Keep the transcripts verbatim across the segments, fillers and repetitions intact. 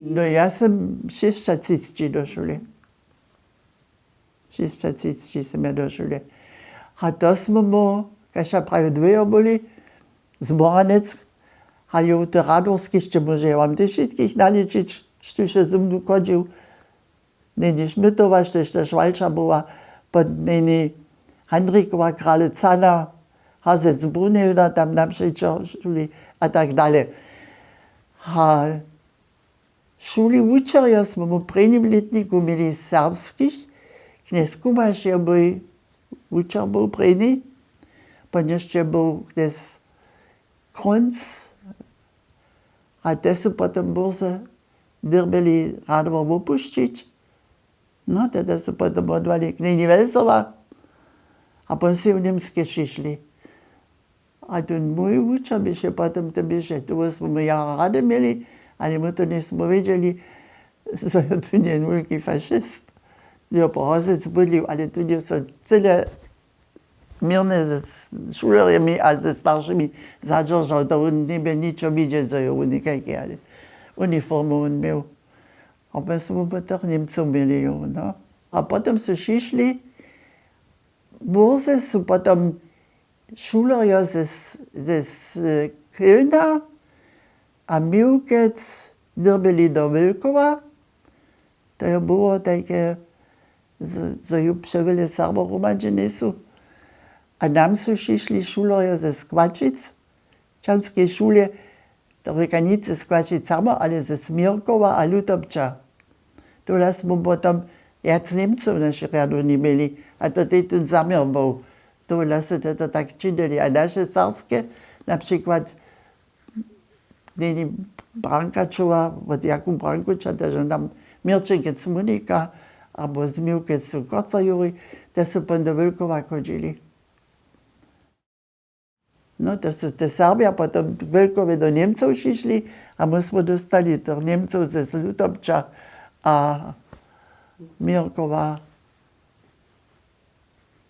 No ja sem šěsćatřiceći do šule. Šěsćatřiceći sem ja do šule. A to smo mu, kaž ja prawił, dwejo byli z Moranec. A jo, te Radworski sće móže ja wam tež wšitkich naličić, štóž je ze mnu chodźił. Neni Šmytowa, štož tež walča była, pod neni Handrikowa, Kralec Hana, Hazec Brunhilda tam na přećo šuli a tak dale. A šuli wučerjo smo mu w prěnim lětniku měli serbskich. Knjez Kumaš je mój wučer był prěni, potom hišće był knjez Krunc. A te su potom burze dyrbjeli Radwor wopušćić. No te su potom wotwali knjeni Welsowa. A potom su w Němskej přišli. A ten mój wučer běše potom, to běše, tu smo my jara rady měli, ale my to njejsmo wědźeli, zo je tu njen wulki fašist. Jo, po Hozec bydlił, ale tu je so cyle měrnje ze šulerjemi a ze staršimi zadźeržał, to wón njebě ničo widźeć, zo je wón někajki, ale uniformu wón měł. A my smo po tych Němcow měli, jo, no. A potom su přišli, burze su potom šulerjo ze, ze, z Kölna a Miłkec dyrbjeli do Wylkowa. To je było tajke, z-, zo ju přewjele Serbow hromadźe njejsu. A nam su přišli šulerjo ze Skłaćic, čanskeje šule, to rěka nic ze Skłaćic samo, ale ze Směrkowa a Lutopča. Tola smo potom wjac Němcow w našej rjadowni měli. A to tej ten zaměr był. Tola su to, to tak činili. A naše serbske, na přikład, neni Brankačowa, wot Jakub Brankuća, to je nam Měrćenkec Monika, abo z Miłkec su Korca Juri, te su pon do Wylkowa chodźili. No, to su te Serbja potom w Wylkowje do Němcow přišli a my smo dóstali tych Němcow ze Lutopča a Měrkowa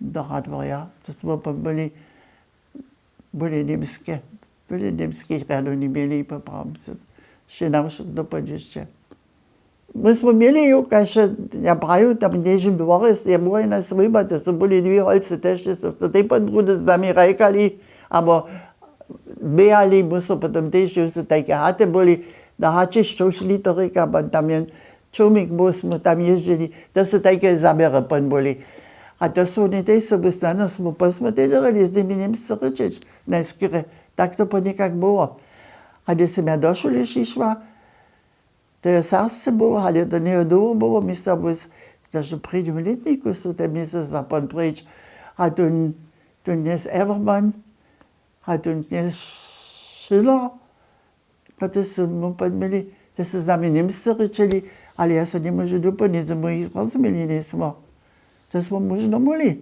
do Radworja. To smo pon byli, byli němske, byli němskich rjadowni měli, poprawom se, wšě nam wšo dopońdźeše. My smo měli ju, kaž ja praju, tam w něžim dworje je była jedna swójba, to su byli dwě holcy tež, te su to tej pon druhdy z nami hrajkali, abo běhali, my smo potom tež, ju su tajke haty byli, na haće što šli, to rěka, bo tam jen čołmik był, smo tam jězdźili, to su tajke zaměry pon byli. A to su woni tež sobu snano, smo, pon smo tež dyrjeli z nimi němsce rěčeć, najskerje, tak to pon někak było. A hdyž sem ja do šule přišła, to je serbsce było, ale to njeje dołho było, mysla, bus, to w prěnim lětniku su te měsce zapon preč. A tu, tu knjez Evermann, a tu knjez Schiller, no to su mu podměli, to su z nami němsce rěčeli, ale ja so njemóžu dopołnić, zo my jich zrozumjeli njejsmo. To smo móžno móhli.